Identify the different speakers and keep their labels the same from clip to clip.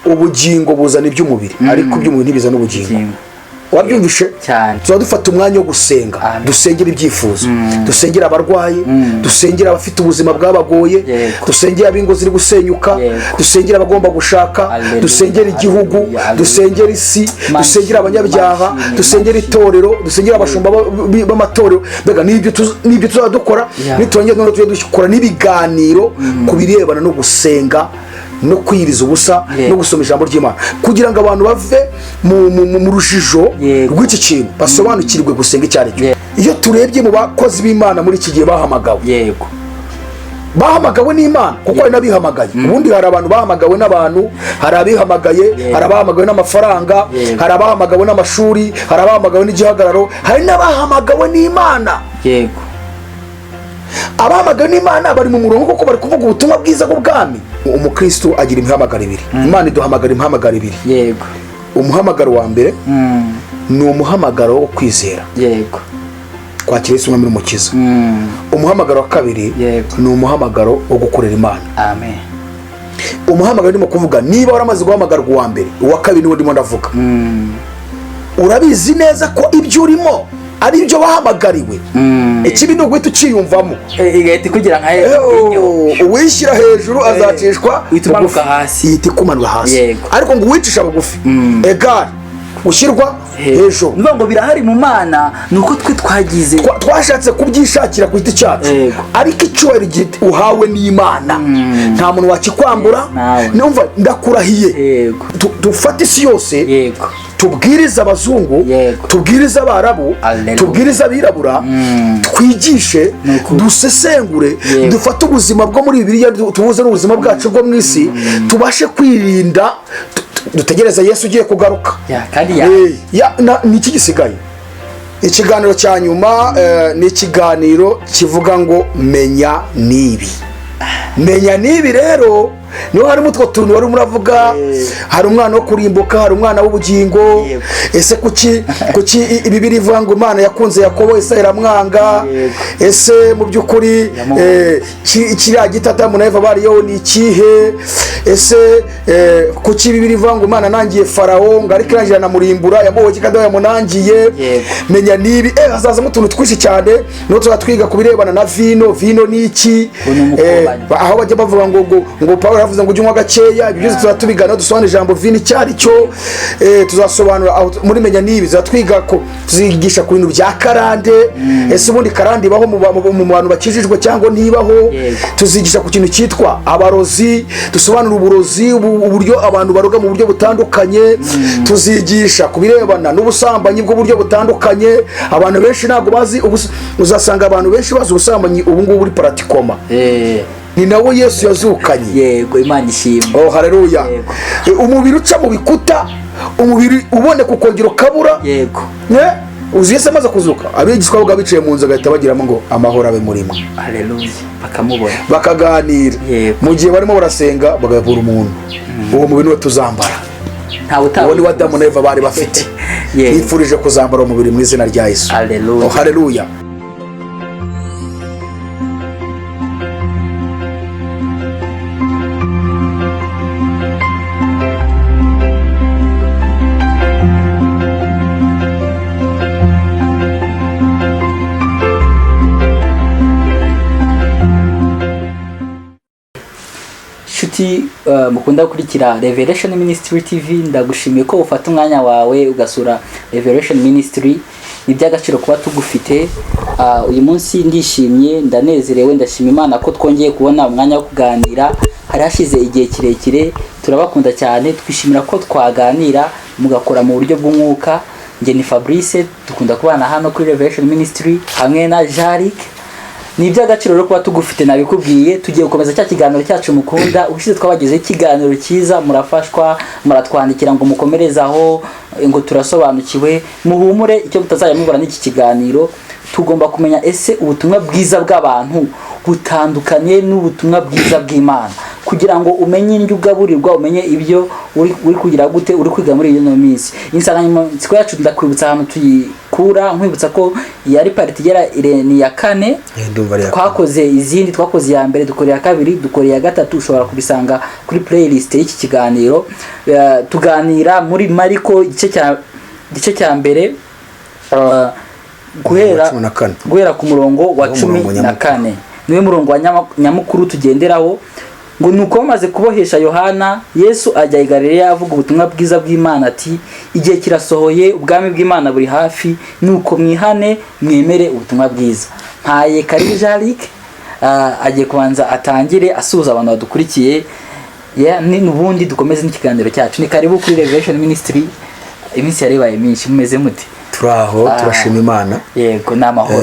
Speaker 1: Ubugingo buzana iby'umubiri, ariko iby'umubiri ntibizana ubugingo.
Speaker 2: Ubugingo.
Speaker 1: Wabyumvishe?
Speaker 2: Cyane.
Speaker 1: Tuba dufata umwanya wo gusenga.
Speaker 2: Amen.
Speaker 1: Dusengera ibyifuzo, dusengera abarwayi, dusengera abafite ubuzima bwabagoye, dusengera ab'ingo ziri gusenyuka, dusengera abagomba gushaka,
Speaker 2: Hallelujah.
Speaker 1: dusengera igihugu,
Speaker 2: Hallelujah. Hallelujah.
Speaker 1: dusengera isi, dusengera abanyabyaha,
Speaker 2: Imana
Speaker 1: dusengera
Speaker 2: ishimwe.
Speaker 1: itorero, dusengera abashumba b'amatorero. Mbega nibyo tuzaba dukora. Niturangiza noneho tujye dukora n'ibiganiro ku birebana no gusenga no kwiyiriza ubusa no gusoma ijambo ry'Imana, kugira ngo abantu bave mu rujijo rw'iki kintu, basobanukirwe gusenga icyo ari cyo. Iyo turebye mu bakozi b'Imana muri iki gihe bahamagawe, bahamagawe n'Imana, kuko hari n'abihamagaye. Ubundi hari abantu bahamagawe n'abantu, hari abihamagaye, hari abahamagawe n'amafaranga, hari abahamagawe n'amashuri, hari abahamagawe n'igihagararo, hari n'abahamagawe n'Imana. Abahamagawe n'Imana bari mu murongo kuko bari kuvuga ubutumwa bwiza bw'ubwami. Umukristo agira imihamagaro ibiri. Imana iduhamagara imihamagaro ibiri. Umuhamagaro wa mbere ni umuhamagaro wo kwizera, kwakira Yesu Umwami n'Umukiza. Umuhamagaro wa kabiri ni umuhamagaro wo gukorera Imana.
Speaker 2: Amen.
Speaker 1: Umuhamagaro ndimo kuvuga, niba waramaze guhamagarwa uwa mbere, uwa kabiri niwo ndimo ndavuga. Urabizi neza ko ibyo urimo ari ibyo wahamagariwe. Ikibi ni uguhita ukiyumvamo.
Speaker 2: Igahita ikugira nka
Speaker 1: Uwishyira hejuru azacishwa
Speaker 2: Uhita umanuka
Speaker 1: bugufi.
Speaker 2: hasi.
Speaker 1: Ihita ikumanura hasi. Ariko ngo uwicisha bugufi egare ushyirwa hejuru.
Speaker 2: Ni ngo birahari mu Mana, ni uko twe twagize
Speaker 1: Twashatse kubyishakira ku giti cyacu. Ariko icyubahiro uhawe n'Imana nta muntu wakikwambura.
Speaker 2: Nawe.
Speaker 1: Numva ndakurahiye. Dufate isi yose, tubwirize abazungu, tubwirize Abarabu,
Speaker 2: Hallelujah.
Speaker 1: tubwirize abirabura, twigishe,
Speaker 2: Ni ukuri.
Speaker 1: dusesengure, dufate ubuzima bwo muri Bibiliya, tubuze n'ubuzima bwacu bwo mu isi, tubashe kwirinda, dutegereze Yesu ugiye kugaruka.
Speaker 2: Ya, kandi ya
Speaker 1: Ni iki gisigaye? Ikiganiro cya nyuma ni ikiganiro kivuga ngo menya n'ibi. Menya n'ibi rero niho harimo utwo tuntu wari muravuga. Hari umwana wo kurimbuka, hari umwana w'ubugingo. Ese kuki Bibiliya ivuga ngo Imana yakunze Yakobo, ese iramwanga? Ese mu by'ukuri
Speaker 2: Yamukunze.
Speaker 1: Kiriya giti Adamu na Eva bariyo ni ikihe? Ese kuki Bibiliya ivuga ngo Imana nangiye Farawo, ngo ariko irangira anamurimbura, yamuhoye kikadaho yamunangiye? Menya nibi, hazazamo utuntu twinshi cyane. Niho tuzajya twiga ku birebana na vino. Vino ni iki?
Speaker 2: Ngo ni umukobanyi.
Speaker 1: Aho bajya bavuga ngo Paul yaravuze ngo ujye unywa gakeya. Ibyo byose tuzajya tubigana, dusobanura ijambo vino icyo ari cyo. Tuzasobanura aho muri menya nibi. Tuzajya ko tuzigisha ku bintu bya karande. Ese ubundi karande ibaho mu bantu bakijijwe cyangwa ntibaho? Tuzigisha ku kintu cyitwa abarozi, dusobanura uburozi, uburyo abantu baroga mu buryo butandukanye. Tuzigisha ku birebana n'ubusambanyi bw'uburyo butandukanye. Abantu benshi ntabwo bazi uzasanga abantu benshi bazi ubusambanyi ubu ngubu buri pratiquement. Ni nawe Yesu yazukanye.
Speaker 2: Yego, Imana ishimwe.
Speaker 1: Oh, haleluya. Umubiri uca mu bikuta, umubiri uboneka ukongera ukabura. Ne? Uzi Yesu amaze kuzuka, abigishwa babaga bicaye mu nzu, agahita bagiramo ngo amahoro abe muri mwe.
Speaker 2: Haleluya, bakamubona.
Speaker 1: Bakaganira. Mu gihe barimo barasenga, bagabura umuntu. Uwo mubiri niwe tuzambara.
Speaker 2: Ntawe utawe.
Speaker 1: Uwo ni we Adamu na Eva bari bafite. Nifurije kuzambara uwo mubiri mu izina rya Yesu.
Speaker 2: Haleluya.
Speaker 1: Oh, haleluya.
Speaker 2: Nshuti mukunda gukurikira Revelation Ministry TV, ndagushimiye ko ufata umwanya wawe ugasura Revelation Ministry. Ni iby'agaciro kuba tugufite. Uyu munsi ndishimye, ndanezerewe, ndashima Imana ko twongeye kubona umwanya wo kuganira. Hari hashize igihe kirekire. Turabakunda cyane, twishimira ko twaganira mugakora mu buryo bw'umwuka. Njye ni Fabrice, dukunda kubana hano kuri Revelation Ministry hamwe na Jaric. Ni iby'agaciro rero kuba tugufite. Nabikubwiye, tugiye gukomeza cya kiganiro cyacu mukunda. Ubushize twabagezeho ikiganiro cyiza, murafashwa, muratwandikira ngo mukomereze aho, ngo turasobanukiwe. Muhumure, icyo mutazajya mubura n'iki kiganiro. Tugomba kumenya: ese ubutumwa bwiza bw'abantu butandukanye n'ubutumwa bwiza bw'Imana? Kugira ngo umenye indyo ugaburirwa, umenye ibyo uri kugira gute, uri kwiga muri ino minsi. Insanganyamatsiko yacu, ndakwibutsa ahantu tuyikura, nkwibutsa ko iyi ari part igera ni iya kane.
Speaker 1: Ndumva ari iya kane.
Speaker 2: Twakoze izindi, twakoze iya mbere, dukora iya kabiri, dukora iya gatatu. Ushobora kubisanga kuri playlist y'iki kiganiro. Tuganira muri Mariko igice cya mbere, guhera
Speaker 1: 14.
Speaker 2: Guhera ku murongo wa
Speaker 1: Niwo
Speaker 2: cumi
Speaker 1: murongo
Speaker 2: na
Speaker 1: nyamukuru.
Speaker 2: kane, niwe murongo wa nyamukuru tugenderaho. Ngo nuko bamaze kubohesha Yohana, Yesu ajya i Galileya avuga ubutumwa bwiza bw'Imana ati: "Igihe kirasohoye, ubwami bw'Imana buri hafi, nuko mwihane mwemere ubutumwa bwiza." Mpaye karibu Jarike, agiye kubanza atangire asuhuza abantu badukurikiye. Yeah, ni n'ubundi dukomeze n'ikiganiro cyacu. Ni karibu kuri Revelation Ministry. Iminsi yari myinshi, mumeze mute?
Speaker 1: Turaho, turashima Imana.
Speaker 2: Yego, ni amahoro.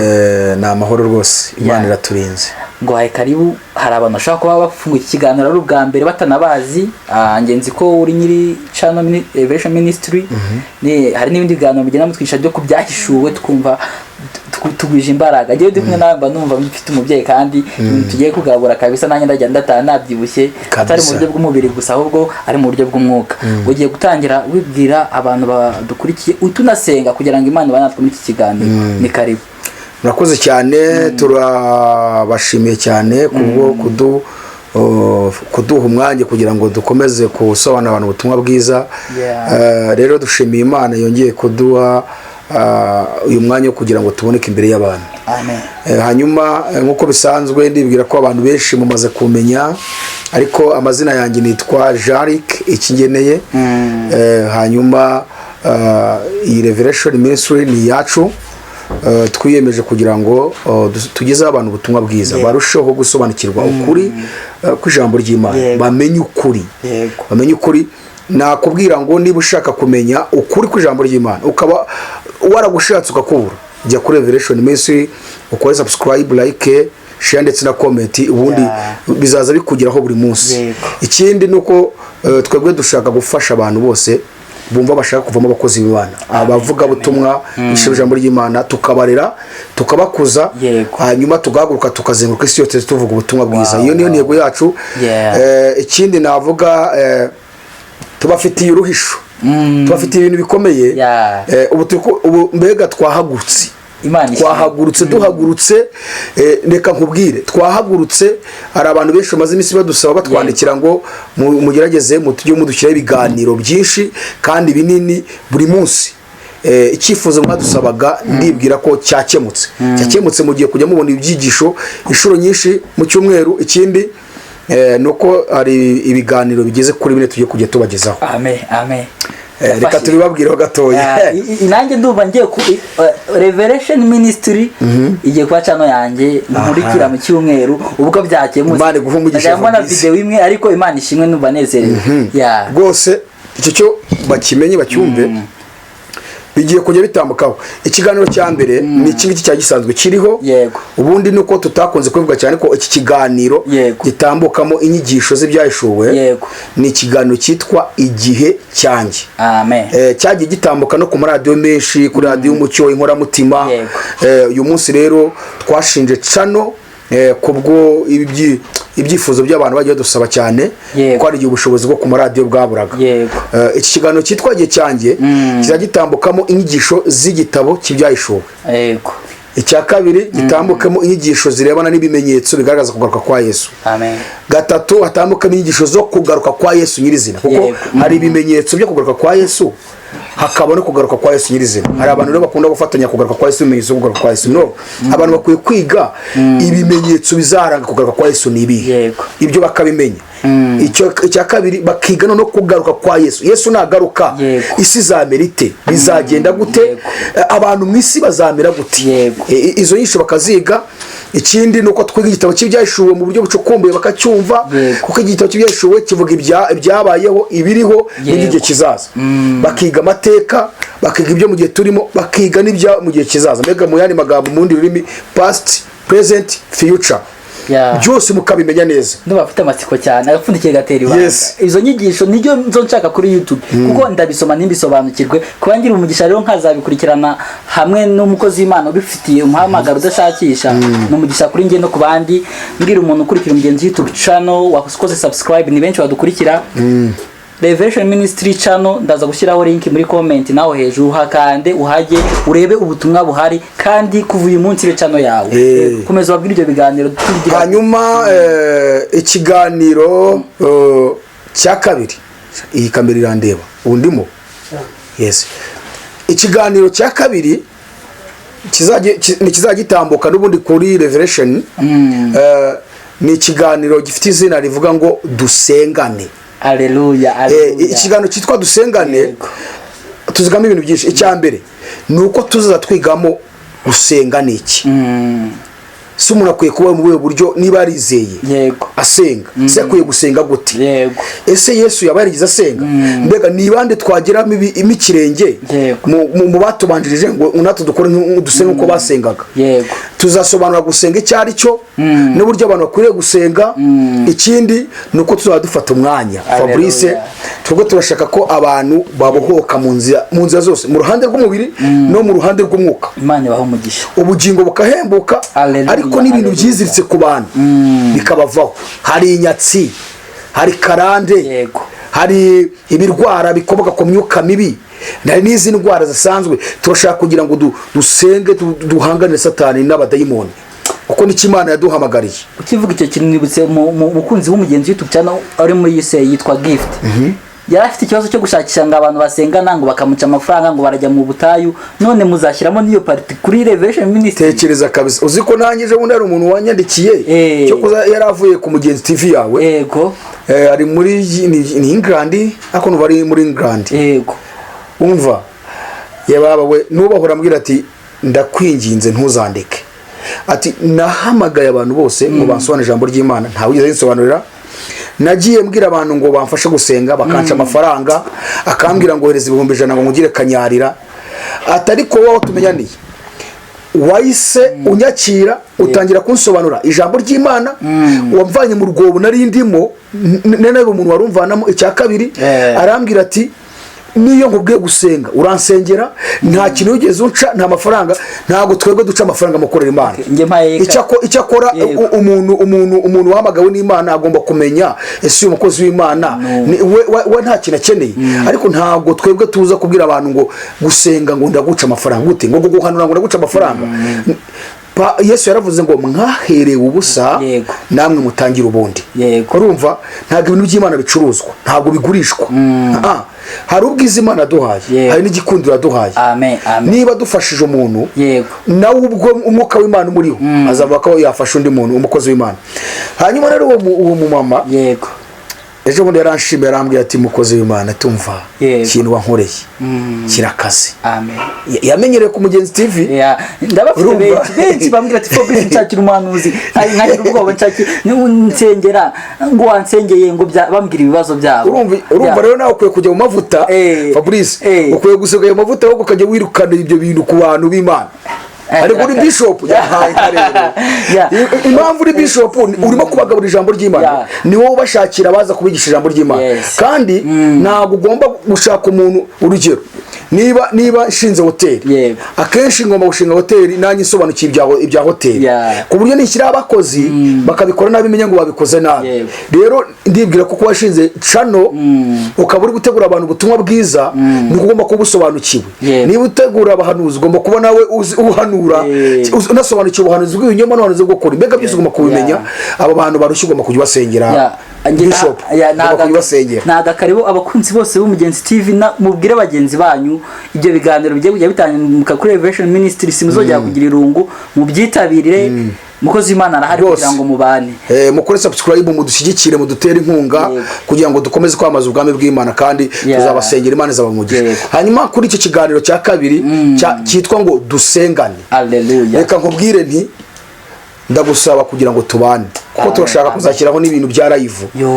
Speaker 1: Ni amahoro rwose, Imana iraturinze.
Speaker 2: Ngo haye karibu. Hari abantu bashobora kuba bafunguye iki kiganiro ari ubwa mbere batanabazi. Njye nzi ko uri nyiri channel Revelation Ministry. Hari n'ibindi biganiro mugenda mutwisha byo kubyahishuwe, twumva tugwije imbaraga. Njyewe ndi kumwe nawe mba numva mfite umubyeyi, kandi ibintu tugiye kugabura kabisa nanjye ndajya ndataha nabyibushye, atari mu buryo bw'umubiri gusa, ahubwo ari mu buryo bw'umwuka. Ugiye gutangira wibwira abantu badukurikiye, utunasenga kugira ngo Imana ibane natwe muri iki kiganiro. Ni karibu.
Speaker 1: Murakoze cyane, turabashimiye cyane kubwo kuduha umwanya kugira ngo dukomeze gusobanurira abantu ubutumwa bwiza. Rero dushimiye Imana yongeye kuduha uyu mwanya wo kugira ngo tuboneke imbere y'abantu.
Speaker 2: Amen.
Speaker 1: Hanyuma nk'uko bisanzwe, ndibwira ko abantu benshi mumaze kumenya, ariko amazina yanjye nitwa Jaric Ikingeneye. Hanyuma iyi Revelation Ministry ni iyacu. Twiyemeje kugira ngo tugezeho abantu ubutumwa bwiza, barusheho gusobanukirwa ukuri kw'ijambo ry'Imana, bamenye ukuri. Bamenye ukuri. Nakubwira ngo niba ushaka kumenya ukuri kw'ijambo ry'Imana, ukaba waragushatse ukakubura, jya kuri Revelation Ministry, ukore subscribe, like, share ndetse na comment, ubundi bizaza bikugeraho buri munsi. Ikindi ni uko twebwe dushaka gufasha abantu bose bumva bashaka kuvamo abakozi b'Imana, abavugabutumwa ijambo ry'Imana, tukabarera, tukabakuza, hanyuma tugahaguruka tukazenguruka isi yose tuvuga ubutumwa bwiza. Iyo niyo ntego yacu. Ikindi navuga, tubafitiye uruhisho, tubafitiye ibintu bikomeye. Ubu mbega twahagurutse.
Speaker 2: Imana ishimwe.
Speaker 1: Twahagurutse, duhagurutse, reka nkubwire, twahagurutse. Hari abantu benshi bamaze iminsi badusaba, batwandikira ngo mugerageze mutujye mudushyiraho ibiganiro byinshi kandi binini buri munsi. Icyifuzo mwadusabaga ndibwira ko cyakemutse, cyakemutse. Mugiye kujya mubona ibyigisho inshuro nyinshi mu cyumweru. Ikindi ni uko hari ibiganiro bigeze kuri 4 tugiye kujya tubagezaho.
Speaker 2: Amen, amen.
Speaker 1: Reka tubibabwireho gatoya.
Speaker 2: Nanjye ndumva ngiye ku Revelation Ministry igiye kuba channel yanjye nkurikira mu cyumweru ubwo byakemutse.
Speaker 1: Imana iguhe umugisha,
Speaker 2: Najya mbona
Speaker 1: Fabrice.
Speaker 2: video imwe, ariko Imana ishimwe, numva nezerewe. Yeah.
Speaker 1: Rwose icyo cyo bakimenye, bacyumve, bigiye kujya bitambukaho. Ikiganiro cya mbere ni iki ngiki cya gisanzwe kiriho. Ubundi ni uko tutakunze kubivuga cyane ko iki kiganiro gitambukamo inyigisho z'ibyahishuwe ni ikiganiro cyitwa Igihe Cyanjye.
Speaker 2: Amen.
Speaker 1: Cyagiye gitambuka no ku maradiyo menshi, kuri Radiyo Umucyo, Inkoramutima. Uyu munsi rero twashinje channel kubwo ibyifuzo by'abantu bagiye badusaba cyane, ko hari igihe ubushobozi bwo ku maradiyo bwaburaga. Iki kiganiro cyitwa Igihe Cyanjye kizajya gitambukamo inyigisho z'igitabo cy'Ibyahishuwe. Icya kabiri, gitambukemo inyigisho zirebana n'ibimenyetso bigaragaza kugaruka kwa Yesu.
Speaker 2: Amen.
Speaker 1: Gatatu, hatambukamo inyigisho zo kugaruka kwa Yesu nyirizina, kuko hari ibimenyetso byo kugaruka kwa Yesu, hakaba no kugaruka kwa Yesu nyirizina. Hari abantu rero bakunda gufatanya kugaruka kwa Yesu, ibimenyetso byo kugaruka kwa Yesu. No abantu bakwiye kwiga ibimenyetso bizaranga kugaruka kwa Yesu ni ibihe. Ibyo bakabimenya. Icyo icya kabiri, bakiga no kugaruka kwa Yesu. Yesu nagaruka, isi izamera ite? Bizagenda gute? Abantu mu isi bazamera gute? Izo nyinshi bakaziga. Ikindi ni uko twiga igitabo cy'Ibyahishuwe mu buryo bucukumbuye, bakacyumva, kuko igitabo cy'Ibyahishuwe kivuga ibyabayeho, ibiriho n'iby'igihe kizaza. Bakiga amateka, bakiga ibyo mu gihe turimo, bakiga n'ibya mu gihe kizaza. Mbega mu yandi magambo, mu rundi rurimi, past, present, future. Byose mukabimenya neza.
Speaker 2: Ndumva afite amatsiko cyane, agapfundikiye gatera ibanga. Izo nyigisho niryo nzo nshaka kuri YouTube, kuko ndabisoma ntimbisobanukirwe. Kuba ngira umugisha rero nkazabikurikirana hamwe n'umukozi w'Imana ubifitiye umuhamagaro udashakisha, ni umugisha kuri njye no ku bandi. Mbwira umuntu ukurikira Umugenzi YouTube channel wakoze subscribe, ni benshi badukurikira, Revelation Ministry channel, ndaza gushyiraho link muri comment naho hejuru, hakande uhajye urebe ubutumwa buhari, kandi kuva uyu munsi ibe channel yawe. Komeza ubabwire ibyo biganiro tugira.
Speaker 1: Hanyuma ikiganiro cya kabiri, iyi kamera irandeba ubu ndimo, yes, ikiganiro cya kabiri kizajya gitambuka n'ubundi kuri Revelation, ni ikiganiro gifite izina rivuga ngo "Dusengane".
Speaker 2: Aleluya, aleluya.
Speaker 1: Ikiganiro cyitwa "Dusengane" tuzigamo ibintu byinshi. Icya mbere ni uko tuzaza twigamo gusenga ni iki. Si umuntu akwiye kuba mu buhe buryo niba yarizeye asenga? Ese akwiye gusenga gute? Ese Yesu yaba yarigeze asenga? Mbega ni bande twageramo ikirenge mu batubanjirije ngo natwe dukore dusenge nk'uko basengaga? Tuzasobanura gusenga icyo ari cyo n'uburyo abantu bakwiriye gusenga. Ikindi ni uko tuzaba dufata umwanya,
Speaker 2: Haleluya.
Speaker 1: Fabrice, twebwe turashaka ko abantu babohoka mu nzira zose, mu ruhande rw'umubiri no mu ruhande rw'umwuka.
Speaker 2: Imana ibahe umugisha.
Speaker 1: Ubugingo bukahembuka,
Speaker 2: Haleluya,
Speaker 1: ariko n'ibintu
Speaker 2: haleluya.
Speaker 1: byiziritse ku bantu bikabavaho. Hari inyatsi, hari karande, hari ibirwara bikomoka ku myuka mibi, hari n'izi ndwara zisanzwe. Turashaka kugira ngo dusenge, duhanganire Satani n'abadayimoni, kuko nicyo Imana yaduhamagariye.
Speaker 2: Ukivuga icyo kintu nibutse umukunzi w'Umugenzi YouTube channel ari muri USA yitwa Gift. Yari afite ikibazo cyo gushakisha ngo abantu basengana ngo bakamuca amafaranga, ngo barajya mu butayu. None muzashyiramo n'iyo part kuri Revelation Ministry?
Speaker 1: Tekereza kabisa, uzi ko nanjye ejo bundi hari umuntu wanyandikiye cyo kuza, yari avuye ku Mugenzi TV yawe. Ari muri ni England, ariko nuba ari muri England. Umva, yababa we nubahora ambwira ati: "Ndakwinginze ntuzandeke." Ati: "Nahamagaye abantu bose ngo bansobanurire ijambo ry'Imana, ntawe wigeze rinsobanurira. Nagiye mbwira abantu ngo bamfashe gusenga, bakanca amafaranga, akambwira ngo ohereza 100,000 ngo ngugire kanyarira." Ati: "Ariko wowe tumenyaniye, wahise unyakira, utangira kunsobanura ijambo ry'Imana, wamvanye mu rwobo nari ndimo, nawe umuntu warumvanamo." Icya kabiri, arambwira ati: "Niyo nkubwiye gusenga uransengera, nta kintu wigeze unca, nta mafaranga. Ntabwo twebwe duca amafaranga mu gukorera Imana."
Speaker 2: Njye mpaye
Speaker 1: Icyakora umuntu wahamagawe n'Imana agomba kumenya ese uyu mukozi w'Imana we nta kintu akeneye. Ariko ntabwo twebwe tuza kubwira abantu ngo gusenga ngo ndaguca amafaranga gute, ngo guhanura ngo ndaguca amafaranga. Yesu yaravuze ngo: "Mwaherewe ubusa, namwe mutangire ubundi." Urumva, ntabwo ibintu by'Imana bicuruzwa, ntabwo bigurishwa. Ah, hari ubwiza Imana yaduhaye, hari n'igikundiro yaduhaye.
Speaker 2: Amen, amen.
Speaker 1: Niba dufashije umuntu, nawe ubwo umwuka w'Imana umuriho azavuga ko yafasha undi muntu, umukozi w'Imana. Hanyuma rero uwo mumama ejo bundi yaranshimiye, yarambwiye ati: "Mukozi w'Imana, tumva, ikintu wankoreye kirakaze."
Speaker 2: Amen.
Speaker 1: Yamenyereye ku Mugenzi TV.
Speaker 2: Yeah, ndabafite.
Speaker 1: Urumva?
Speaker 2: Benshi benshi bambwira ati: "Fabrice, nshakira umuhanuzi." Nkagira ubwoba, nshakira nsengera ngo wansengeye ngo bambwira ibibazo byabo.
Speaker 1: Urumva rero nawe ukwiye kujya mu mavuta, Fabrice. Ukwiye gusiga ayo mavuta, ahubwo ukajya wirukana ibyo bintu ku bantu b'Imana. Ariko uri bishop, yahaye nka rero. Impamvu uri bishop, urimo kubagaburira ijambo ry'Imana. Ni wowe ubashakira abaza kubigisha ijambo ry'Imana. Kandi ntabwo ugomba gushaka umuntu. Urugero, niba nshinze hoteli, akenshi ngomba gushinga hoteli nanjye nsobanukiwe ibya hoteli, ku buryo nishyiraho abakozi bakabikora nabi menya ngo babikoze nabi. Rero ndibwira ko kuba washinze channel, ukaba uri gutegura abantu ubutumwa bwiza, ni uko ugomba kuba usobanukiwe. Niba utegura abahanuzi, ugomba kuba nawe uzi uhanura, unasobanukiwe ubuhanuzi bw'ibinyoma n'ubuhanuzi bw'ukuri. Mbega byose ugomba kubimenya. Aba bantu barushye ugomba kujya ubasengera. Bishop, ugomba kujya ubasengera.
Speaker 2: Ni agakaribu abakunzi bose b'Umugenzi TV, mubwire bagenzi banyu ibyo biganiro bigiye kujya bitambuka kuri Revelation Ministry. Simuzongera kugira irungu, mubyitabirire. Umukozi w'Imana arahari
Speaker 1: Rwose.
Speaker 2: kugira ngo mubane.
Speaker 1: Mukore subscribe, mudushyigikire, mudutere inkunga kugira ngo dukomeze kwamamaza ubwami bw'Imana, kandi tuzabasengera, Imana izabamugisha. Hanyuma kuri icyo kiganiro cya kabiri cyitwa ngo "Dusengane",
Speaker 2: Aleluya.
Speaker 1: reka nkubwire nti: ndagusaba kugira ngo tubane. Kuko
Speaker 2: Amen,
Speaker 1: turashaka
Speaker 2: amen.
Speaker 1: kuzashyiraho n'ibintu bya live,
Speaker 2: Yo.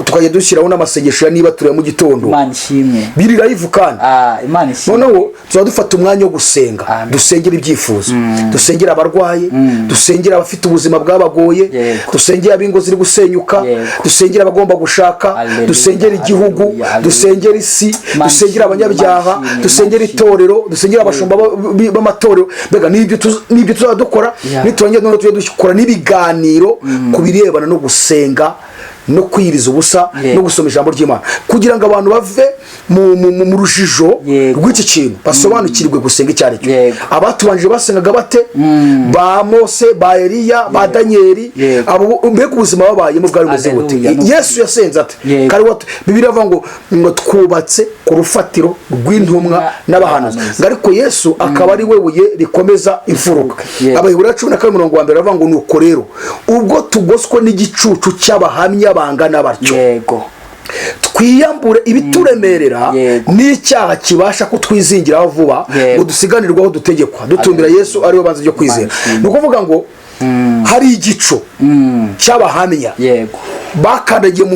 Speaker 1: tukajya dushyiraho n'amasengesho ya niba tureba mu gitondo.
Speaker 2: Imana ishimwe.
Speaker 1: Biri live kandi.
Speaker 2: Ah, Imana ishimwe.
Speaker 1: Noneho tuzaba dufata umwanya wo gusenga,
Speaker 2: Amen.
Speaker 1: dusengera ibyifuzo, dusengera abarwayi, dusengera abafite ubuzima bwabagoye, dusengera ab'ingo ziri gusenyuka, dusengera abagomba gushaka,
Speaker 2: Hallelujah,
Speaker 1: dusengera igihugu,
Speaker 2: hallelujah, hallelujah.
Speaker 1: dusengera isi,
Speaker 2: Imana
Speaker 1: dusengera
Speaker 2: ishimwe,
Speaker 1: abanyabyaha,
Speaker 2: Imana ishimwe,
Speaker 1: dusengera
Speaker 2: Imana ishimwe.
Speaker 1: itorero, dusengera abashumba b'amatorero. Mbega nibyo tuzaba dukora. Niturangiza noneho tujye dukora n'ibiganiro ku birebana no gusenga no kwiyiriza ubusa no gusoma ijambo ry'Imana, kugira ngo abantu bave mu rujijo rw'iki kintu, basobanukirwe gusenga icyo ari cyo. Abatubanjije basengaga bate? Ba Mose, ba Eliya, ba Daniyeli, abo mbega ubuzima babayemo bwari bumeze bute?
Speaker 2: Haleluya.
Speaker 1: Yesu yasenze ate?
Speaker 2: Yego.
Speaker 1: Kandi Bibiliya ivuga ngo twubatse ku rufatiro rw'intumwa n'abahanuzi.
Speaker 2: N'abahanuzi.
Speaker 1: Ngo ariko Yesu akaba ari we buye rikomeza imfuruka. Abaheburayo 12 umurongo wa mbere baravuga ngo: "Nuko rero ubwo tugoswe n'igicucu cy'abahamya bangana batyo, twiyambure ibituremerera n'icyaha kibasha kutwizingiraho vuba, ngo dusiganirwe aho dutegekwa, dutumbira Yesu ariwe banze ryo kwizera."
Speaker 2: Imana ishimwe.
Speaker 1: Ni ukuvuga ngo hari igicu cy'abahamya bakandagiye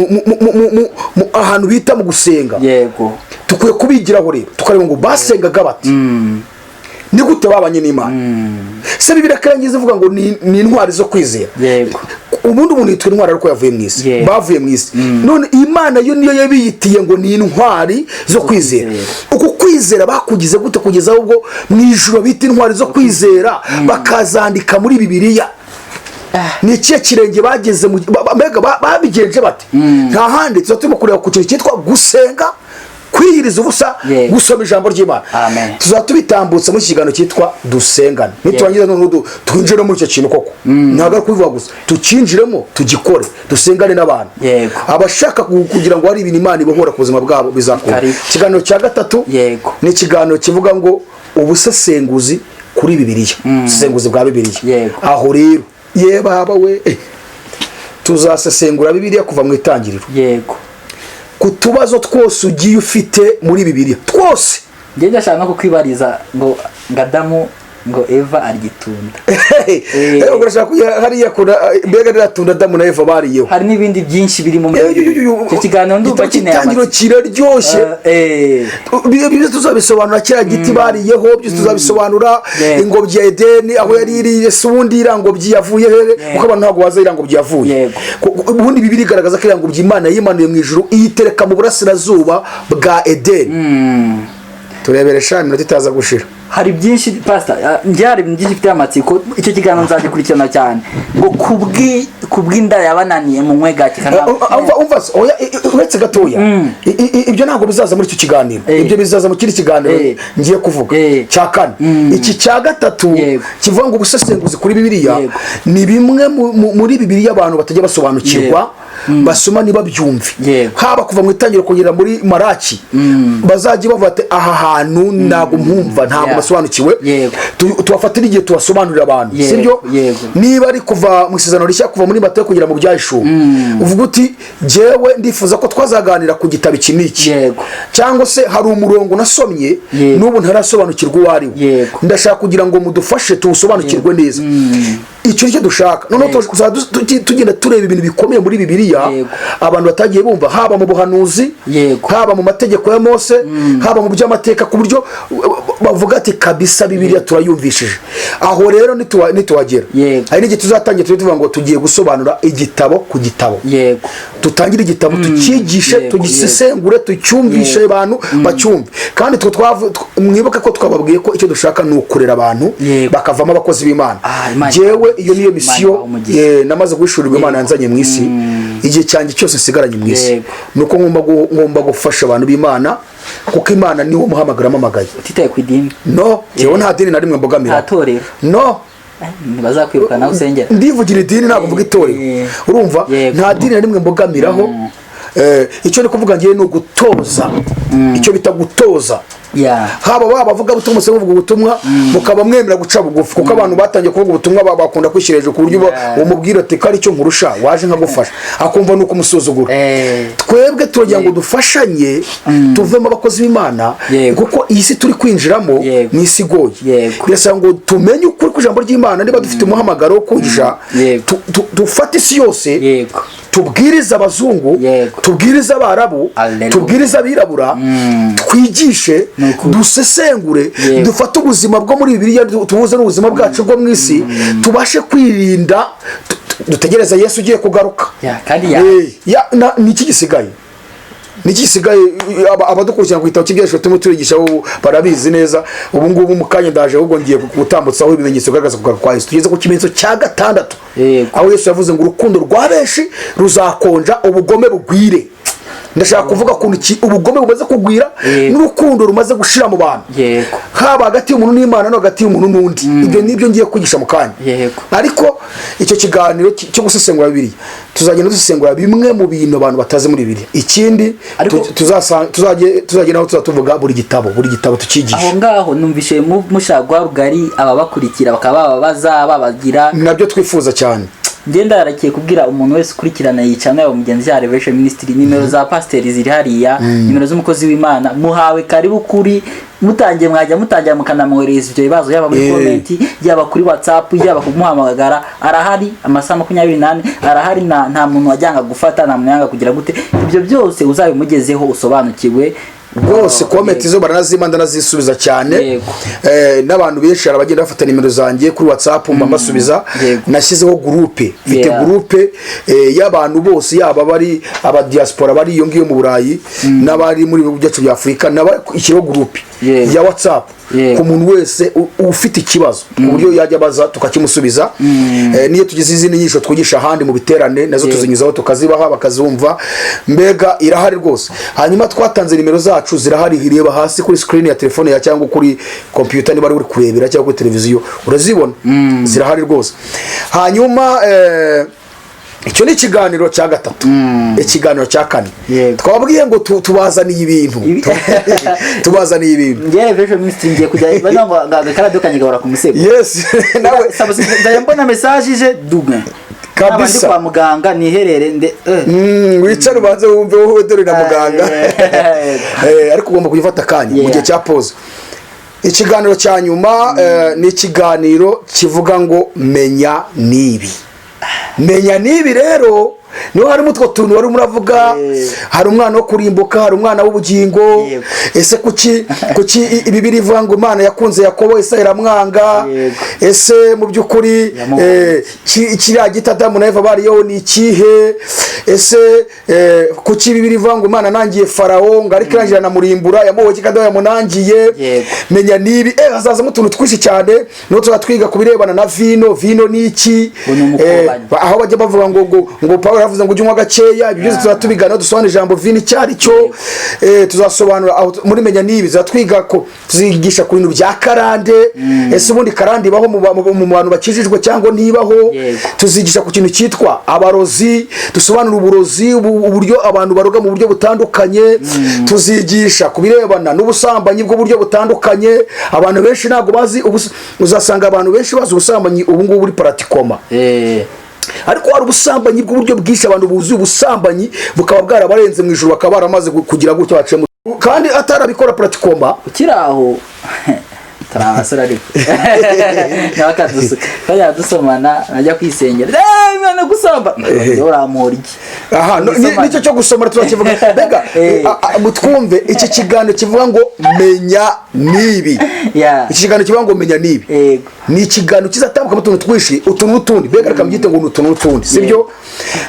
Speaker 1: ahantu bita mu gusenga. Dukwiye kubigiraho rero, tukareba ngo basengaga bate, ni gute babanye n'Imana. Se Bibiliya karangiza ivuga ngo ni intwari zo kwizera. Ubundi umuntu yitwa intwari ariko yavuye mu isi. Bavuye mu isi, none Imana yo niyo yabiyitiye ngo ni intwari zo kwizera.
Speaker 2: Kwizera.
Speaker 1: Uku kwizera bakugize gute kugeza ubwo mu ijoro bita intwari zo kwizera, bakazandika muri Bibiliya? Ni ikihe kirenge bageze mu mbega babigenje bate? Nta handi, tuba turimo kureba ku kintu cyitwa gusenga, kwiyiriza ubusa, gusoma ijambo ry'Imana.
Speaker 2: Amen.
Speaker 1: Tuzaba tubitambutse muri iki kiganiro cyitwa Dusengane. Niturangiza noneho twinjire muri icyo kintu koko, ntabwo ari kubivuga gusa, tukinjiremo, tugikore, dusengane n'abantu. Abashaka kugira ngo hari ibintu Imana ibohora ku buzima bwabo, bizakunda.
Speaker 2: Karibu.
Speaker 1: Ikiganiro cya gatatu ni ikiganiro kivuga ngo ubusesenguzi kuri Bibiliya, ubusesenguzi bwa Bibiliya. Aho rero, ye baba we, tuzasesengura Bibiliya kuva mu itangiriro ku tubazo twose ugiye ufite muri Bibiliya twose.
Speaker 2: Njye ndashaka no kukwibariza ngo Adamu ngo Eva arya itunda.
Speaker 1: Urashaka kujya hariya kuna mbega ririya tunda Adamu na Eva bariyeho?
Speaker 2: Hari n'ibindi byinshi birimo muri icyo kiganiro, ndumva
Speaker 1: Igitabo
Speaker 2: kineye
Speaker 1: cy'Itangiriro
Speaker 2: amatsiko.
Speaker 1: kiraryoshye. Ibyo tuzabisobanura, kiriya giti bariyeho byose tuzabisobanura. Ingobyi ya Edeni aho yari iri, ese ubundi iriya ngobyi yavuye hehe? Kuko abantu ntabwo bazi aho iriya ngobyi yavuye. Ubundi Bibiliya igaragaza ko iriya ngobyi Imana yimanuye mu ijuru, iyitereka mu burasirazuba bwa Edeni. Turebere sha, iminota itaza gushira.
Speaker 2: Hari byinshi, pastor, njye hari ibintu byinshi mfite amatsiko. Icyo kiganiro nzagikurikirana cyane, ngo kubw'inda yabananiye munywe gake.
Speaker 1: Umva se, oya, uretse gatoya. Ibyo ntabwo bizaza muri icyo kiganiro. Ibyo bizaza mu kindi kiganiro ngiye kuvuga cya kane. Iki cya gatatu kivuga ngo ubusesenguzi kuri Bibiliya ni bimwe muri Bibiliya abantu batajya basobanukirwa, basoma ntibabyumve, haba kuva mu itangiriro kugera muri Maraki. Bazajya bavuga ati: "Aha hantu ntabwo mpumva, ntabwo basobanukiwe." Tubafatire igihe tubasobanurira abantu. Sibyo?
Speaker 2: Yego.
Speaker 1: Niba ari kuva mu Isezerano Rishya, kuva muri Matayo kugera mu Byahishuwe, uvuga uti: "Jyewe ndifuza ko twazaganira ku gitabo iki n'iki," cyangwa se hari umurongo nasomye n'ubu ntarasobanukirwa uwo ari wo, ndashaka kugira ngo mudufashe tuwusobanukirwe neza. Icyo nicyo dushaka. Noneho tuzaba tugenda tureba ibintu bikomeye muri Bibiliya abantu batagiye bumva, haba mu buhanuzi, haba mu mategeko ya Mose, haba mu by'amateka, ku buryo bavuga ati: "Kabisa Bibiliya turayumvishije." Aho rero nituhagera, hari n'igihe tuzatangira tujye tuvuga ngo tugiye gusobanura igitabo ku gitabo. Tutangire igitabo, tucyigishe, tugisesengure, tucyumvishe abantu bacyumve. Kandi twe mwibuke ko twababwiye ko icyo dushaka ni ukurera abantu bakavamo abakozi b'Imana.
Speaker 2: Ah, Imana
Speaker 1: Jyewe iyo niyo
Speaker 2: Imana
Speaker 1: misiyo
Speaker 2: ibahe umugisha.
Speaker 1: Namaze guhishurirwa. Imana yanzanye mu isi, igihe cyanjye cyose nsigaranye mu isi ni uko ngomba gufasha abantu b'Imana, kuko Imana niwo muhamagaro amamagaye.
Speaker 2: Utitaye ku idini?
Speaker 1: No, jyewe nta dini na rimwe mbogamira.
Speaker 2: Nta torero?
Speaker 1: No.
Speaker 2: Ntibazakwirukana aho usengera?
Speaker 1: Ndivugira idini, ntabwo mvuga itorero. Urumva, nta dini na rimwe mbogamiraho. Icyo ni kuvuga ngewe ni ugutoza, icyo bita gutoza. Haba baba abavugabutumwa musanzwe muvuga ubutumwa, mukaba mwemera guca bugufi, kuko abantu batangiye kuvuga ubutumwa bakunda kwishyira hejuru, ku buryo umubwira ati ko aricyo nkurusha, waje nkagufasha, akumva ni ukumusuzugura. Twebwe turagira ngo dufashanye, tuvemo abakozi b'Imana, kuko iyi si turi kwinjiramo ni isi igoye. Birasaba ngo tumenye ukuri kw'ijambo ry'Imana. Niba dufite umuhamagaro wo kwigisha, dufate isi yose, tubwirize abazungu, tubwirize Abarabu,
Speaker 2: Alleluia.
Speaker 1: tubwirize abirabura, twigishe,
Speaker 2: Ni ukuri.
Speaker 1: dusesengure, dufate ubuzima bwo muri Bibiliya, tubuze n'ubuzima bwacu bwo mu isi, tubashe kwirinda, dutegereze Yesu ugiye kugaruka.
Speaker 2: Ya, kandi ya
Speaker 1: Ni iki gisigaye? Ni iki gisigaye? Abadukurikirana ku gitabo cy'Ibyahishuwe turimo turigisha bo barabizi neza. Ubu ngubu mu kanya ndaje, ahubwo ngiye gutambutsaho ibimenyetso bigaragaza kugaruka kwa Yesu. Tugeze ku kimenyetso cya gatandatu, aho Yesu yavuze ngo urukundo rwa benshi ruzakonja, ubugome bugwire. Ndashaka kuvuga ukuntu ubugome bumaze kugwira n'urukundo rumaze gushira mu bantu, haba hagati y'umuntu n'Imana no hagati y'umuntu n'undi. Ibyo nibyo ngiye kwigisha mu kanya. Ariko icyo kiganiro cyo gusesengura Bibiliya, tuzagenda dusesengura bimwe mu bintu abantu batazi muri Bibiliya. Ikindi, tuzagenda aho tuzatuvuga buri gitabo, buri gitabo tukigisha.
Speaker 2: Aho ngaho numvishe mushaka guha rugari ababakurikira, bakaba bababaza, babagira.
Speaker 1: Nabyo twifuza cyane.
Speaker 2: Ngenda yarakiye kubwira umuntu wese ukurikirana yicana, yaba mugenzi ya Revelation Ministry, nimero za pasiteri ziri hariya, nimero z'umukozi w'Imana. Muhawe karibu kuri mutangiye, mwajya mutangira mukanamwohereza ibyo bibazo, yaba muri comment, yaba kuri WhatsApp, yaba kumuhamagara. Arahari amasaha 24, arahari. Nta muntu wajyanga gufata, nta muntu yanga kugira gute. Ibyo byose uzabimugezeho usobanukiwe.
Speaker 1: Rwose comment zo baranazima, ndanazisubiza cyane. N'abantu benshi hari abagenda bafata nimero zanjye kuri WhatsApp, mba mbasubiza. Nashyizeho groupe, mfite groupe y'abantu bose, yaba bari aba diaspora bari iyo ngiyo mu Burayi n'abari muri bihugu byacu bya Afurika, ishyiraho groupe ya WhatsApp ku muntu wese ufite ikibazo, ku buryo yajya abaza tukakimusubiza. Niyo tugize izindi nyigisho twigisha ahandi mu biterane, nazo tuzinyuzaho tukazibaha bakazumva. Mbega irahari rwose. Hanyuma twatanze nimero zacu, zirahari. Reba hasi kuri screen ya telefone ya cyangwa kuri computer niba uri kurebera, cyangwa kuri televiziyo urazibona, zirahari rwose. Hanyuma icyo ni ikiganiro cya gatatu. Ikiganiro cya kane, twababwiye ngo tubazaniye ibintu, tubazaniye ibintu.
Speaker 2: Njye Revelation Ministry ngiye kujya bano ngo agakaradiyo kanjye gahora ku musego.
Speaker 1: Yes, nawe.
Speaker 2: Nzajya mbona message ije dume.
Speaker 1: Kabisa.
Speaker 2: Naba ndi kwa muganga niherere nde.
Speaker 1: Wicare ubanze wumve wowe, dore na muganga. Ariko ugomba kujya ufata akanya mu gihe cya pause. Ikiganiro cya nyuma ni ikiganiro kivuga ngo menya nibi. Menya nibi rero niho harimo utwo tuntu wari muravuga. Hari umwana wo kurimbuka, hari umwana w'ubugingo. Ese kuki Bibiliya ivuga ngo Imana yakunze Yakobo, Ese iramwanga? Ese mu by'ukuri
Speaker 2: Yamukunze.
Speaker 1: Kiriya giti Adamu na Eva bariyeho ni ikihe? Ese kuki Bibiliya ivuga ngo Imana nangiye Farawo, ngo ariko irangira anamurimbura? Yamuhoye kandi yamunangiye. Menya nibi, hazazamo utuntu twinshi cyane. Niho tuzaba twiga ku birebana na vino. Vino ni iki?
Speaker 2: Ngo ni umukobanyi.
Speaker 1: Aho bajya bavuga ngo Pawulo yaravuze ngo ujye unywa gakeya. Ibyo byose tuzaba tubigana, dusobanura ijambo vino icyo ari cyo. Tuzasobanura aho muri menya nibi tuzaba twiga ko tuzigisha ku bintu bya karande. Ese ubundi karande ibaho mu bantu bakijijwe cyangwa ntibaho? Tuzigisha ku kintu cyitwa abarozi, dusobanura uburozi, uburyo abantu baroga mu buryo butandukanye. Tuzigisha ku birebana n'ubusambanyi bw'uburyo butandukanye. Abantu benshi ntabwo bazi uzasanga abantu benshi bazi ubusambanyi ubu ngubu buri pratiquement, ariko hari ubusambanyi bw'uburyo bwinshi. Abantu buzuye ubusambanyi bukaba bwarabarenze mu ijoro, bakaba baramaze kugira gutya baciyemo kandi atarabikora pratiquement.
Speaker 2: Ukiri aho, turi abasore, ariko nawe akadusuka, twajyaga dusomana, najya kwisengera, Imana gusamba urampora iki?
Speaker 1: Aha nicyo cyo gusoma turakivuga. Mbega mutwumve, iki kiganiro kivuga ngo menya nibi, iki kiganiro kivuga ngo menya nibi, ni ikiganiro kizatambukamo utuntu twinshi, utuntu n'utundi. Mbega reka mbyite ngo ni utuntu n'utundi, sibyo?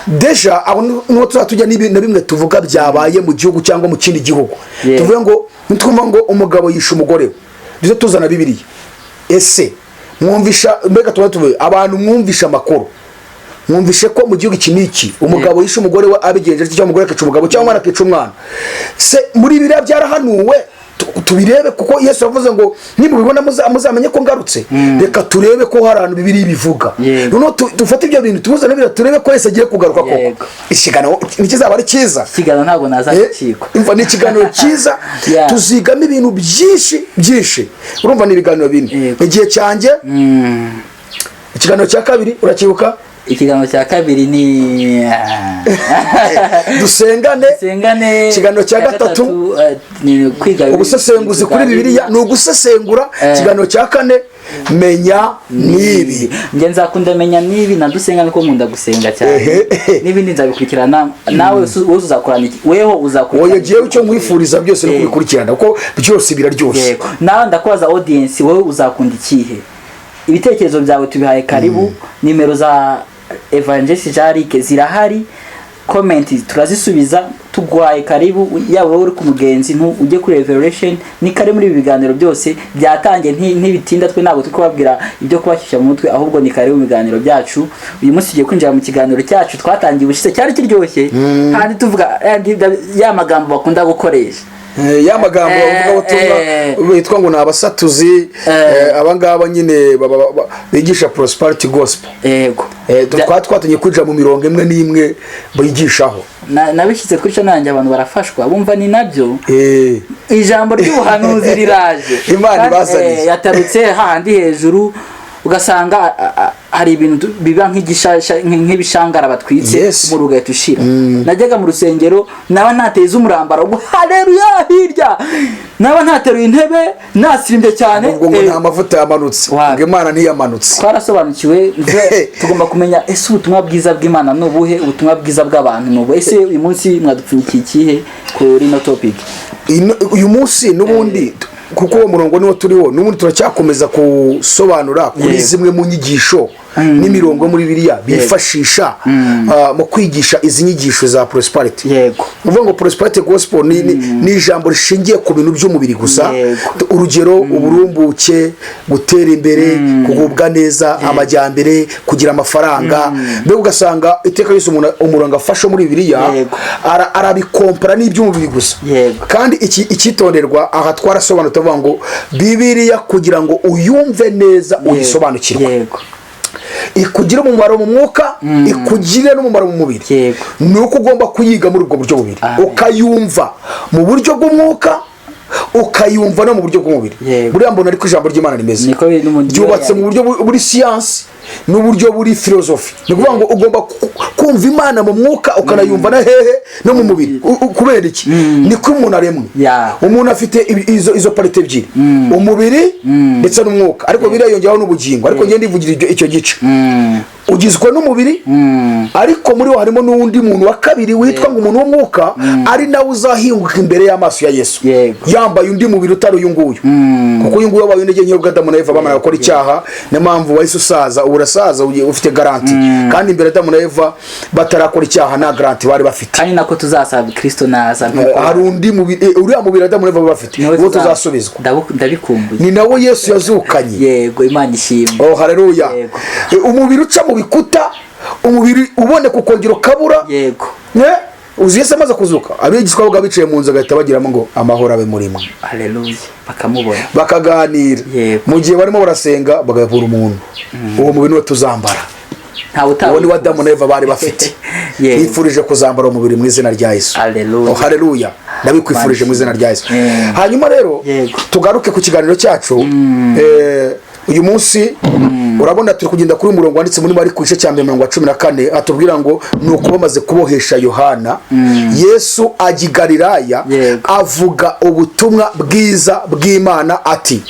Speaker 1: Déjà aho niho tuzajya tujya na bimwe tuvuga byabaye mu gihugu cyangwa mu kindi gihugu. Tuvuge ngo nitwumva ngo umugabo yishe umugore we, duze tuzana Bibiliya. Ese mwumvisha, mbega tuba tuvuye abantu mwumvisha amakuru, mwumvishe ko mu gihugu iki n'iki umugabo yishe umugore we abigenje atyo, cyangwa umugore akica umugabo, cyangwa umwana akica umwana, se muri biriya byarahanuwe? Tubirebe, kuko Yesu yavuze ngo nimubibona muzamenye ko ngarutse. Reka turebe ko hari ahantu Bibiliya ibivuga. Noneho dufate ibyo bintu tubuzane biriya, turebe ko Yesu agiye kugaruka koko. Ikiganiro ntikizaba ari cyiza?
Speaker 2: Ikiganiro ntabwo nazacikwa.
Speaker 1: Umva, ni ikiganiro cyiza. Tuzigamo ibintu byinshi byinshi. Urumva ni ibiganiro bine. Igihe cyanjye, ikiganiro cya kabiri urakibuka?
Speaker 2: Ikiganiro cya kabiri ni
Speaker 1: Dusengane.
Speaker 2: Dusengane.
Speaker 1: Ikiganiro cya gatatu,
Speaker 2: ni kwiga
Speaker 1: ubusesenguzi kuri Bibiliya, ni ugusesengura. Ikiganiro cya kane, menya n'ibi.
Speaker 2: Njye nzakunda menya n'ibi na dusengane, ko nkunda gusenga cyane. N'ibindi nzabikurikirana. Nawe wowe uzakorana iki? Weho uzakurikirana?
Speaker 1: Oya, jewe icyo nkwifuriza byose no kubikurikirana, kuko byose biraryoshye.
Speaker 2: Yego, nawe ndakubaza, audience, wowe uzakunda ikihe? Ibitekerezo byawe tubihaye karibu. Nimero za Evangelist Jarike zirahari, comment turazisubiza. Tuguhaye karibu, yaba wowe uri ku mugenzi ntu ujye kuri Revelation, ni kari muri ibi biganiro byose byatangiye. Ntibitinda, twe ntabwo turi kubabwira ibyo kubashyushya mu mutwe, ahubwo ni karibu mu biganiro byacu. Uyu munsi tugiye kwinjira mu kiganiro cyacu twatangiye ubushize, cyari kiryoshye, kandi tuvuga ya magambo bakunda gukoresha.
Speaker 1: Ya magambo bavuga ubutumwa bitwa ngo ni abasatuzi, abangaba nyine bigisha prosperity gospel. Twaba twatangiye kwinjira mu mirongo imwe n'imwe bigishaho.
Speaker 2: Nabishyize kuri cyo nanjye, abantu barafashwa, bumva ni nabyo. Ijambo ry'ubuhanuzi riraje.
Speaker 1: Imana
Speaker 2: Kandi,
Speaker 1: ibazaniye.
Speaker 2: Yatarutse hahandi hejuru, ugasanga hari ibintu biba nk'ibishangara batwitse, umuriro ugahita ushira. Najyaga mu rusengero, naba ntateze umurambaro ngo haleluya hirya, naba ntateruye intebe, nasirimbye cyane,
Speaker 1: Ubwo ngo nta mavuta yamanutse, ngo Imana ntiyamanutse.
Speaker 2: Twarasobanukiwe, tugomba kumenya: ese ubutumwa bwiza bw'Imana ni ubuhe? Ubutumwa bwiza bw'abantu ni ubuhe? Ese uyu munsi mwadupfunyikiye ikihe kuri ino topic?
Speaker 1: Uyu munsi n'ubundi, kuko uwo murongo niwo turiho n'ubundi, turacyakomeza gusobanura kuri zimwe mu nyigisho n'imirongo muri Bibiliya bifashisha mu kwigisha izi nyigisho za prosperity. Uvuga ngo prosperity gospel ni ijambo rishingiye ku bintu by'umubiri gusa. Urugero, uburumbuke, gutera imbere, kugubwa neza, amajyambere, kugira amafaranga. Mbega ugasanga iteka ryose umuntu umurongo afashe muri Bibiliya arabikompara n'iby'umubiri gusa. Kandi icyitonderwa aha, twarasobanutse, tuvuga ngo Bibiliya kugira ngo uyumve neza, uyisobanukirwe, ikugire umumaro mu mwuka, ikugire n'umumaro mu mubiri, ni uko ugomba kuyiga muri ubwo buryo bubiri.
Speaker 2: Amen.
Speaker 1: Ukayumva mu buryo bw'umwuka, ukayumva no mu buryo bw'umubiri. Buriya mbona ariko ijambo ry'Imana rimeze,
Speaker 2: Niko biri
Speaker 1: ryubatse mu buryo buri siyansi n'uburyo buri filozofi. Ni ukuvuga ngo ugomba kumva Imana mu mwuka, ukanayumva na hehe? No mu mubiri. Kubera iki? Niko umuntu aremwe. Umuntu afite izo parties ebyiri, umubiri ndetse n'umwuka, ariko biriya yongeraho n'ubugingo. Ariko ngende ndivugira icyo gice. Ugizwe n'umubiri, ariko muri wo harimo n'undi muntu wa kabiri witwa ngo umuntu w'umwuka, ari nawe uzahinguka imbere y'amaso ya Yesu, yambaye undi mubiri utari uyu nguyu, kuko uyu nguyu wabaye intege nke ubwo Adamu na Eva bamara gukora icyaha. Niyo mpamvu wahise usaza. Ubu urasaza ufite garantie, kandi imbere Adamu na Eva batarakora icyaha nta garantie bari bafite.
Speaker 2: Kandi nako tuzasaba Kristo naza.
Speaker 1: Hari undi mubiri, uriya mubiri Adamu na Eva bari bafite,
Speaker 2: Niwe
Speaker 1: uwo tuzasubizwa.
Speaker 2: Ndabikumbuye.
Speaker 1: Ni nawo Yesu yazukanye.
Speaker 2: Yego, Imana ishimwe.
Speaker 1: Oh, haleluya! Umubiri uca mu bikuta, umubiri uboneka ukongera ukabura. Uzi Yesu amaze kuzuka, abigishwa babaga bicaye mu nzu, agahita bagiramo ngo amahoro abe muri mwe.
Speaker 2: Haleluya, bakamubona.
Speaker 1: Bakaganira. Mu gihe barimo barasenga, bagabura umuntu. Uwo mubiri niwo tuzambara.
Speaker 2: Ntawe
Speaker 1: Uwo ni wo Adamu na Eva bari bafite. Nifurije kuzambara uwo mubiri mu izina rya Yesu.
Speaker 2: Haleluya.
Speaker 1: Oh, haleluya, ndabikwifurije mu izina rya Yesu. Hanyuma rero tugaruke ku kiganiro cyacu. Uyu munsi urabona turi kugenda kuri umurongo wanditse muri Mariko igice cya mbere, 14, atubwira ngo ni uko bamaze kubohesha Yohana, Yesu ajya i Galilaya, avuga ubutumwa bwiza bw'Imana ati: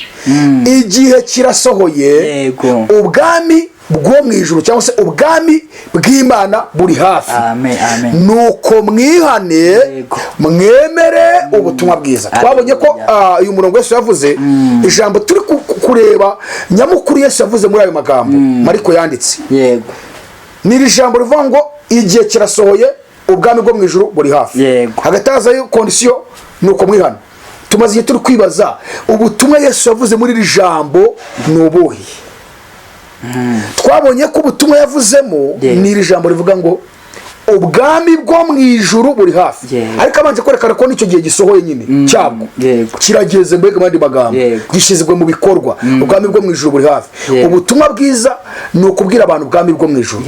Speaker 1: igihe kirasohoye, ubwami bwo mu ijuru cyangwa se ubwami bw'Imana buri hafi.
Speaker 2: Amen, amen.
Speaker 1: Nuko mwihane, mwemere ubutumwa bwiza. Twabonye ko uyu murongo Yesu yavuze, ijambo turi kureba nyamukuru Yesu yavuze muri ayo magambo Mariko yanditse, ni iri jambo rivuga ngo igihe kirasohoye, ubwami bwo mu ijuru buri hafi. Hagati hazayo condition, ni uko mwihana. Tumaze igihe turi kwibaza ubutumwa Yesu yavuze muri iri jambo ni ubuhe. Twabonye ko ubutumwa yavuzemo ni iri jambo rivuga ngo Ubwami bwo mu ijuru buri hafi. Ariko abanje kwerekana ko n'icyo gihe gisohoye nyine cyabwo, kirageze, mbega mu yandi magambo gishyizwe mu bikorwa. Ubwami bwo mu ijuru buri hafi. Ubutumwa bwiza ni ukubwira abantu ubwami bwo mu ijuru.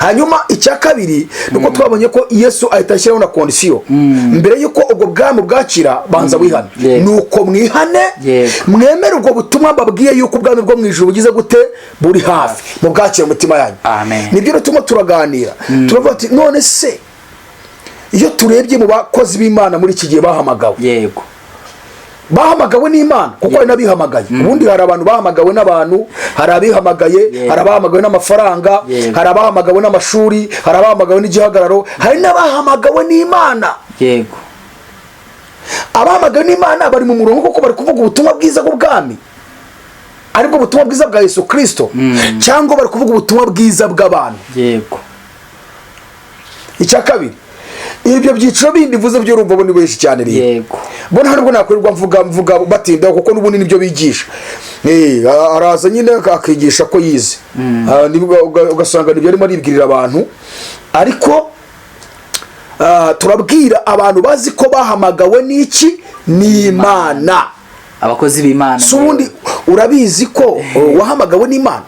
Speaker 1: Hanyuma icya kabiri ni uko twabonye ko Yesu ahita ashyiraho na condition: mbere y'uko ubwo bwami bwakira, banza wihane. Ni uko mwihane, mwemere ubwo butumwa mbabwiye yuko ubwami bwo mu ijuru bugize gute? Buri hafi, mubwakire mu mitima yanyu.
Speaker 2: Amen.
Speaker 1: Nibyo rero turimo turaganira, turavuga ati: none se iyo turebye mu bakozi b'Imana muri iki gihe bahamagawe, bahamagawe n'Imana, kuko hari n'abihamagaye. Ubundi hari abantu bahamagawe n'abantu, hari abihamagaye, hari abahamagawe n'amafaranga, hari abahamagawe n'amashuri, hari abahamagawe n'igihagararo, hari n'abahamagawe n'Imana. Abahamagawe n'Imana bari mu murongo kuko bari kuvuga ubutumwa bwiza bw'ubwami, aribwo butumwa bwiza bwa Yesu Kirisito, cyangwa bari kuvuga ubutumwa bwiza bw'abantu? Icya kabiri, ibyo byiciro bindi mvuze byo, urumva bo ni benshi cyane rero. Bo nta nubwo nakwirirwa mvuga batindaho, kuko n'ubundi nibyo bigisha. Araza nyine akigisha ko yize. Nibwo ugasanga nibyo arimo aribwirira abantu. Ariko turabwira abantu bazi ko bahamagawe n'iki? N'Imana.
Speaker 2: Abakozi b'Imana.
Speaker 1: Si ubundi urabizi ko wahamagawe n'Imana?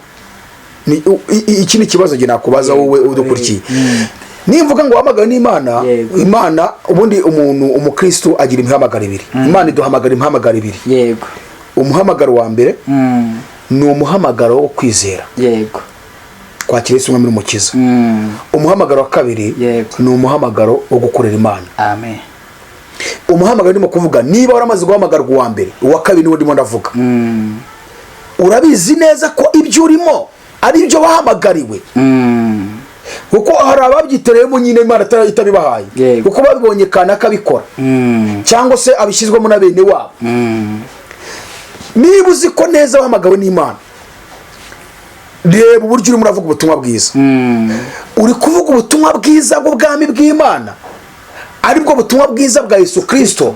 Speaker 1: Iki ni ikibazo njye nakubaza wowe udukurikiye. Nimvuga ngo wahamagawe n'Imana, Imana, ubundi umuntu umukristo agira imihamagaro ibiri. Imana iduhamagara imihamagaro ibiri. Umuhamagaro wa mbere ni umuhamagaro wo kwizera, kwakira Yesu Umwami n'Umukiza. Umuhamagaro wa kabiri ni umuhamagaro wo gukorera Imana.
Speaker 2: Amen.
Speaker 1: Umuhamagaro ndimo kuvuga, niba waramaze guhamagarwa uwa mbere, uwa kabiri niwo ndimo ndavuga. Urabizi neza ko ibyo urimo ari ibyo wahamagariwe? Kuko hari ababyitereyemo nyine Imana itabibahaye, kuko babibonye kanaka abikora, cyangwa se abishyizwemo na bene wabo. Niba uzi ko neza wahamagawe n'Imana, reba uburyo urimo uravuga ubutumwa bwiza. Uri kuvuga ubutumwa bwiza bw'ubwami bw'Imana, aribwo butumwa bwiza bwa Yesu Kirisito,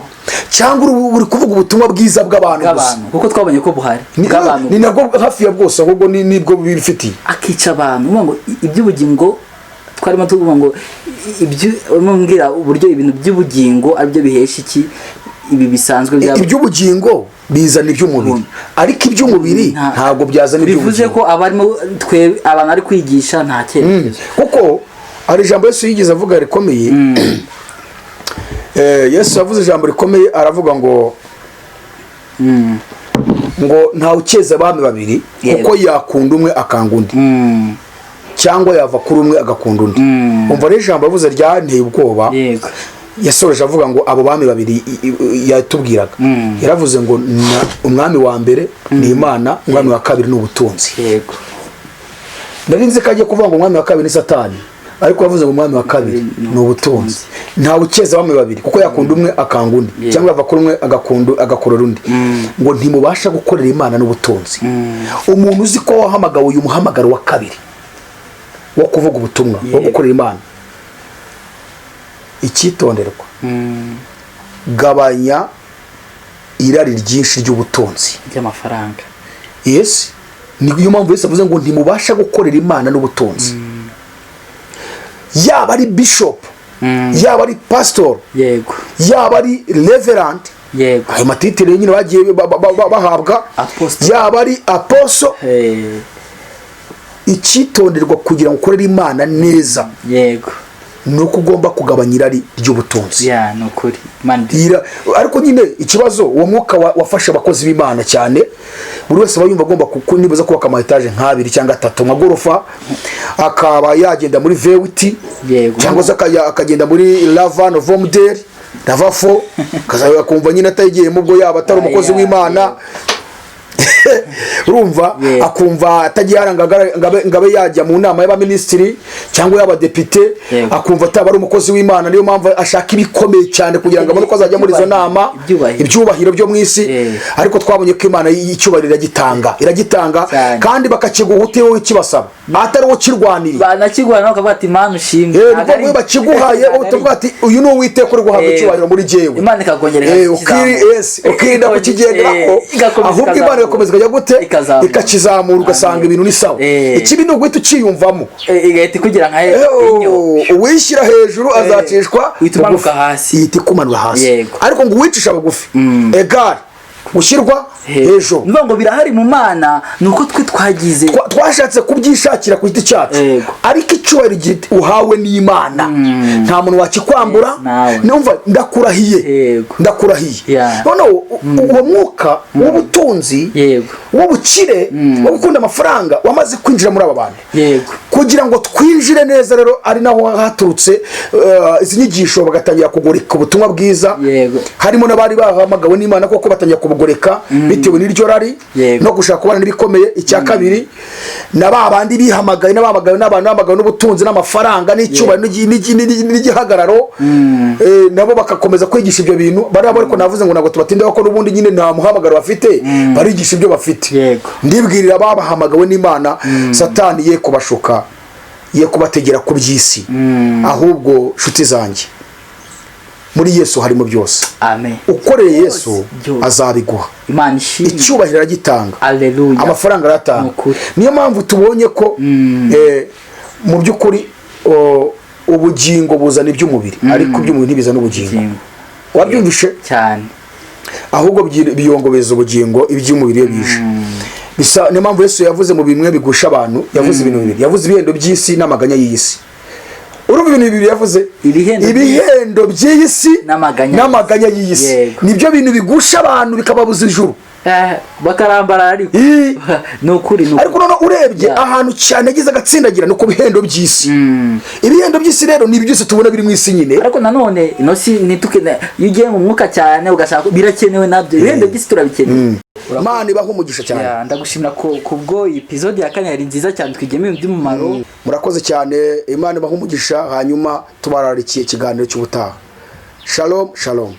Speaker 1: cyangwa uri kuvuga ubutumwa bwiza bw'abantu gusa?
Speaker 2: Bw'abantu, kuko twabonye ko buhari. Bw'abantu.
Speaker 1: Ni nabwo hafi ya bwose, ahubwo nibwo bifitiye.
Speaker 2: Akica abantu. Uvuga ngo iby'ubugingo, twarimo tuvuga ngo ibyo urimo mbwira, uburyo ibintu by'ubugingo aribyo bihesha iki, ibi bisanzwe bya
Speaker 1: Iby'ubugingo bizana iby'umubiri, ariko iby'umubiri ntabwo byazana
Speaker 2: Bivuze
Speaker 1: iby'ubugingo.
Speaker 2: ko abarimo twe, abantu ari kwigisha, nta cyerekezo.
Speaker 1: Kuko hari ijambo Yesu yigeze avuga rikomeye. Yesu yavuze ijambo rikomeye, aravuga ngo ntawe ukeza abami babiri, kuko yakunda umwe akanga undi, cyangwa yava kuri umwe agakunda undi. Umva rero, ijambo yavuze ryanteye ubwoba. Yasoreje avuga ngo abo bami babiri yatubwiraga, yaravuze ngo umwami wa mbere ni Imana, umwami wa kabiri ni ubutunzi. Nari nzi ko agiye kuvuga ngo umwami wa kabiri ni Satani, ariko yavuze ngo umwami wa kabiri ni ubutunzi. Ntawe ukeza abami babiri, kuko yakunda umwe akanga undi, cyangwa yava kuri umwe agakunda agakorera undi. Ngo ntimubasha gukorera Imana n'ubutunzi. Umuntu uzi ko wahamagawe uyu muhamagaro wa kabiri wo kuvuga ubutumwa, wo gukorera Imana, icyitonderwa: gabanya irari ryinshi ry'ubutunzi,
Speaker 2: ry'amafaranga.
Speaker 1: Yes, niyo mpamvu Yesu avuze ngo ntimubasha gukorera Imana n'ubutunzi. Yaba ari bishop, yaba ari pastor, yaba ari reverend, ayo ma titre nyine bagiye bahabwa,
Speaker 2: Apostle.
Speaker 1: yaba ari apostle, icyitonderwa kugira ngo ukorere Imana neza ni uko ugomba kugabanya irari ry'ubutunzi.
Speaker 2: Ya, ni ukuri. Imana
Speaker 1: Ariko nyine ikibazo, uwo mwuka wafashe abakozi b'Imana cyane. Buri wese aba yumva agomba nibuza kubaka ama étage nk'abiri cyangwa atatu, nka gorofa, akaba yagenda muri V8, cyangwa se akagenda muri RAV nouveau modèle, RAV4, akumva nyine atayigiyemo ubwo yaba atari umukozi w'Imana. Urumva, akumva atagiye hariya ngo abe yajya mu nama y'abaminisitiri cyangwa y'abadepite, akumva ataba ari umukozi w'Imana. Niyo mpamvu ashaka ibikomeye cyane kugira ngo abone uko azajya muri izo nama.
Speaker 2: Ibyubahiro.
Speaker 1: Ibyubahiro byo mu isi. Ariko twabonye ko Imana icyubahiro iragitanga, iragitanga,
Speaker 2: Cyane.
Speaker 1: kandi bakakiguha utiriwe ukibasaba, atari wowe ukirwaniriye.
Speaker 2: Banakiguha nawe ukavuga ati: "Imana ushimwe."
Speaker 1: Nibwo iyo bakiguhaye utavuga ati: "Uyu ni Uwiteka uri guhabwa icyubahiro muri jyewe."
Speaker 2: Imana ikakongera ikakizamura.
Speaker 1: Yes, ukirinda kukigenderaho,
Speaker 2: Igakomeza
Speaker 1: ahubwo Imana
Speaker 2: ikazamura.
Speaker 1: igakomeza. ikajya gute?
Speaker 2: Ikazamura.
Speaker 1: Ikakizamura, ugasanga ibintu ni sawa. Ikibi ni uguhita ukiyumvamo.
Speaker 2: Igahita ikugira nka inyo.
Speaker 1: Uwishyira hejuru azacishwa
Speaker 2: Uhita umanuka
Speaker 1: bugufi.
Speaker 2: hasi.
Speaker 1: Ihita ikumanura hasi. Ariko ngo uwicisha bugufi egare gushyirwa hejuru.
Speaker 2: Ni ukuvuga ngo birahari mu Mana, ni uko twe twagize
Speaker 1: Twashatse kubyishakira ku giti cyacu. Ariko icyubahiro igihe uhawe n'Imana, nta muntu wakikwambura.
Speaker 2: Yes, nawe.
Speaker 1: Numva ndakurahiye. Ndakurahiye. Noneho uwo mwuka w'ubutunzi, w'ubukire, wo gukunda amafaranga wamaze kwinjira muri aba bantu. Kugira ngo twinjire neza rero, ari naho haturutse izi nyigisho, bagatangira kugoreka ubutumwa bwiza. Harimo n'abari bahamagawe n'Imana koko, batangira kubugoreka bitewe n'iryo rari no gushaka kubana n'ibikomeye. Icya kabiri, na ba bandi bihamagaye n'abahamagawe n'abantu bahamagawe n'ubutunzi n'amafaranga n'icyubahiro n'igihagararo, nabo bagakomeza kwigisha ibyo bintu bariya. Ariko navuze ngo ntabwo tubatindaho, ko n'ubundi nyine nta muhamagaro bafite, barigisha ibyo bafite. Ndibwirira ababahamagawe n'Imana, Satani ye kubashuka, ye kubategera ku by'isi. Ahubwo nshuti zanjye, muri Yesu harimo byose.
Speaker 2: Amen.
Speaker 1: Ukoreye Yesu
Speaker 2: Byose.
Speaker 1: azabiguha.
Speaker 2: Imana ishimwe.
Speaker 1: Icyubahiro aragitanga.
Speaker 2: Aleluya.
Speaker 1: Amafaranga arayatanga.
Speaker 2: Ni ukuri.
Speaker 1: Niyo mpamvu tubonye ko mu by'ukuri ubugingo buzana iby'umubiri, ariko iby'umubiri ntibizana ubugingo.
Speaker 2: Ubugingo.
Speaker 1: Wabyumvishe?
Speaker 2: Cyane.
Speaker 1: Ahubwo biyongobeza ubugingo iby'umubiri iyo bije. Bisa niyo mpamvu Yesu yavuze mu bimwe bigusha abantu, yavuze ibintu bibiri, yavuze ibihendo by'isi n'amaganya y'iyi si. Urumva ibintu bibiri yavuze?
Speaker 2: Ibihendo.
Speaker 1: Ibihendo by'iyi si
Speaker 2: n'amaganya.
Speaker 1: N'amaganya y'iyi si. Nibyo bintu bigusha abantu, bikababuza ijuru.
Speaker 2: Bakarambara ariko. Ni ukuri, ni ukuri.
Speaker 1: Ariko noneho urebye ahantu cyane yagize agatsindagira ni ku bihendo by'isi. Ibihendo by'isi rero ni ibi byose tubona biri mu isi nyine.
Speaker 2: Ariko nanone ino si ntituke, iyo ugiye mu mwuka cyane ugashaka, birakenewe nabyo, ibihendo by'isi turabikeneye.
Speaker 1: Imana ibaha umugisha cyane.
Speaker 2: Yeah, ndagushimira ko kubwo episode ya kane yari nziza cyane, twigiyemo ibintu by'umumaro.
Speaker 1: Murakoze cyane, Imana ibaha umugisha. Hanyuma tubararikiye ikiganiro cy'ubutaha. Shalom, shalom.